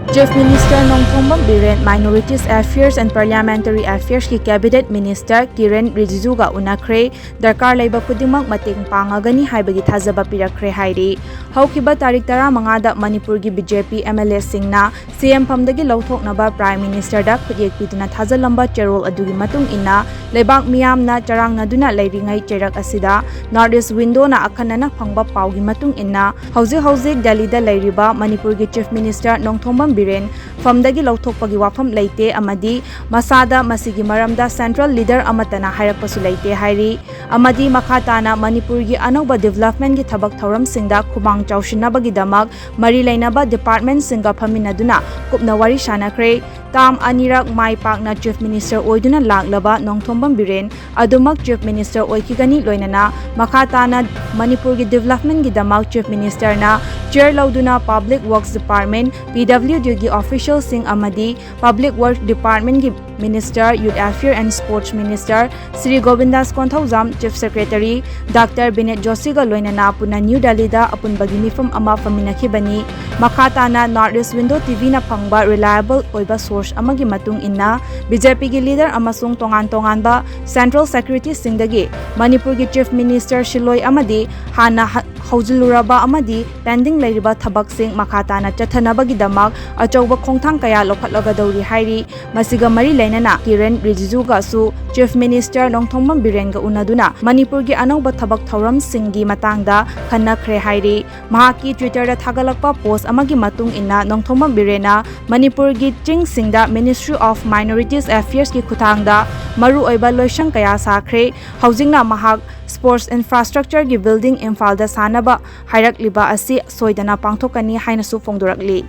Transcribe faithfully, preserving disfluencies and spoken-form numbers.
Chief Minister Nongthombam Biren Minorities Affairs and Parliamentary Affairs ꯀꯤ Cabinet Minister ꯀꯤꯔꯦꯟ ꯔꯤꯖꯤꯖꯨꯒ ꯎꯅꯈ꯭ꯔꯦ꯫ ꯗꯔꯀꯥꯔ ꯂꯩꯕ ꯈꯨꯗꯤꯡꯃꯛ ꯃꯇꯦꯡ ꯄꯥꯡꯉꯒꯅꯤ ꯍꯥꯏꯕꯒꯤ ꯊꯥꯖꯕ ꯄꯤꯔꯛꯈ꯭ꯔꯦ ꯍꯥꯏꯔꯤ꯫ ꯍꯧꯈꯤꯕ ꯇꯥꯔꯤꯛ ꯇꯔꯥꯃꯉꯥꯗ ꯃꯅꯤꯄꯨꯔꯒꯤ BJP MLA ꯁꯤꯡꯅ CM ꯐꯝꯗꯒꯤ ꯂꯧꯊꯣꯛꯅꯕ Prime Minister ꯗ ꯈꯨꯠꯌꯦꯛ ꯄꯤꯗꯨꯅ ꯊꯥꯖꯜꯂꯝꯕ ꯆꯦꯔꯣꯜ ꯑꯗꯨꯒꯤ ꯃꯇꯨꯡ ꯏꯟꯅ ꯂꯩꯕꯥꯛ ꯃꯤꯌꯥꯝꯅ ꯆꯔꯥꯡꯅꯗꯨꯅ ꯂꯩꯔꯤꯉꯩ ꯆꯩꯔꯛ ꯑꯁꯤꯗ North East Window ꯅ ꯑꯈꯟꯅꯅ ꯐꯪꯕ ꯄꯥꯎꯒꯤ ꯃꯇꯨꯡ ꯏꯟꯅ ꯍꯧꯖꯤꯛ ꯍꯧꯖꯤꯛ ꯗꯦꯜꯂꯤꯗ ꯂꯩꯔꯤꯕ ꯃꯅꯤꯄꯨꯔꯒꯤ Chief Minister ꯅꯣꯡꯊꯣꯝꯕꯝ ꯕꯤꯔꯦꯟ ꯐꯝꯗꯒꯤ ꯂꯧꯊꯣꯛꯄꯒꯤ ꯋꯥꯐꯝ ꯂꯩꯇꯦ ꯑꯃꯗꯤ ꯃꯁꯥꯗ ꯃꯁꯤꯒꯤ ꯃꯔꯝꯗ central leader ꯑꯃꯠꯇꯅ ꯍꯥꯏꯔꯛꯄꯁꯨ ꯂꯩꯇꯦ ꯍꯥꯏꯔꯤ꯫ ꯑꯃꯗꯤ ꯃꯈꯥ ꯇꯥꯅ ꯃꯅꯤꯄꯨꯔꯒꯤ ꯑꯅꯧꯕ development ꯀꯤ ꯊꯕꯛ ꯊꯧꯔꯝꯁꯤꯡꯗ ꯈꯨꯃꯥꯡ ꯆꯥꯎꯁꯤꯟꯅꯕꯒꯤꯗꯃꯛ ꯃꯔꯤ ꯂꯩꯅꯕ department ꯁꯤꯡꯒ ꯐꯝꯃꯤꯟꯅꯗꯨꯅ ꯀꯨꯞꯅ ꯋꯥꯔꯤ ꯁꯥꯟꯅꯈ꯭ꯔꯦ꯫ Term ꯑꯅꯤꯔꯛ ꯃꯥꯏ ꯄꯥꯛꯅ Chief Minister ꯑꯣꯏꯗꯨꯅ ꯂꯥꯛꯂꯕ ꯅꯣꯡꯊꯣꯝꯕꯝ ꯕꯤꯔꯦꯟ ꯑꯗꯨꯃꯛ Chief Minister ꯑꯣꯏꯈꯤꯒꯅꯤ꯫ ꯂꯣꯏꯅꯅ ꯃꯈꯥ ꯇꯥꯅ ꯃꯅꯤꯄꯨꯔꯒꯤ development ꯒꯤꯗꯃꯛ Chief Minister ꯅ chair ꯂꯧꯗꯨꯅ Public Works Department, PWD ꯒꯤ official ꯁꯤꯡ ꯑꯃꯗꯤ Public Works Department ꯒꯤ Minister, Youth Affairs and Sports Minister Shri Govindas Konthoujam, Chief Secretary doctor Vineet ꯖꯣꯁꯤꯒ ꯂꯣꯏꯅꯅ ꯄꯨꯟꯅ ꯅ꯭ꯌꯨ ꯗꯦꯜꯂꯤꯗ ꯑꯄꯨꯟꯕꯒꯤ ꯃꯤꯐꯝ ꯑꯃ ꯐꯝꯃꯤꯟꯅꯈꯤꯕꯅꯤ꯫ ꯃꯈꯥ ꯇꯥꯅ North East Window TV ꯅ ꯐꯪꯕ reliable ꯑꯣꯏꯕ source ꯑꯃꯒꯤ ꯃꯇꯨꯡ ꯏꯟꯅ, BJP ꯒꯤ leader ꯑꯃꯁꯨꯡ ꯇꯣꯉꯥꯟ ꯇꯣꯉꯥꯟꯕ central secretary ꯁꯤꯡꯗꯒꯤ ꯃꯅꯤꯄꯨꯔꯒꯤ Chief Minister ꯁꯤꯜꯂꯣꯏ ꯑꯃꯗꯤ ꯍꯥꯟꯅ ꯍ-, ꯍꯧꯖꯤꯜꯂꯨꯔꯕ ꯑꯃꯗꯤ pending ꯂꯩꯔꯤꯕ ꯊꯕꯛꯁꯤꯡ ꯃꯈꯥ ꯇꯥꯅ ꯆꯠꯊꯅꯕꯒꯤꯗꯃꯛ ꯑꯆꯧꯕ ꯈꯣꯡꯊꯥꯡ ꯀꯌꯥ ꯂꯧꯈꯠꯂꯒꯗꯧꯔꯤ ꯍꯥꯏꯔꯤ꯫ ꯃꯁꯤꯒ ꯃꯔꯤ ꯂꯩꯅꯅ ꯀꯤꯔꯦꯟ ꯔꯤꯖꯤꯖꯨꯒꯁꯨ Chief Minister ꯅꯣꯡꯊꯣꯝꯕꯝ ꯕꯤꯔꯦꯟꯒ ꯎꯅꯗꯨꯅ ꯃꯅꯤꯄꯨꯔꯒꯤ ꯑꯅꯧꯕ ꯊꯕꯛ ꯊꯧꯔꯝꯁꯤꯡꯒꯤ ꯃꯇꯥꯡꯗ ꯈꯟꯅꯈ꯭ꯔꯦ ꯍꯥꯏꯔꯤ꯫ ꯃꯍꯥꯛꯀꯤ Twitter ꯗ ꯊꯥꯒꯠꯂꯛꯄ post ꯑꯃꯒꯤ ꯃꯇꯨꯡ ꯏꯟꯅ, ꯅꯣꯡꯊꯣꯝꯕꯝ ꯕꯤꯔꯦꯟꯅ ꯃꯅꯤꯄꯨꯔꯒꯤ ꯆꯤꯡꯁꯤꯡꯗ Ministry of Minorities Affairs ꯀꯤ ꯈꯨꯠꯊꯥꯡꯗ ꯃꯔꯨꯑꯣꯏꯕ ꯂꯣꯏꯁꯪ ꯀꯌꯥ ꯁꯥꯈ꯭ꯔꯦ꯫ ꯍꯧꯖꯤꯛꯅ ꯃꯍꯥꯛ sports infrastructure ꯒꯤ building ꯏꯝꯐꯥꯜꯗ ꯁꯥꯅꯕ ꯍꯥꯏꯔꯛꯂꯤꯕ ꯑꯁꯤ ꯁꯣꯏꯗꯅ ꯄꯥꯡꯊꯣꯛꯀꯅꯤ ꯍꯥꯏꯅꯁꯨ ꯐꯣꯡꯗꯣꯔꯛꯂꯤ꯫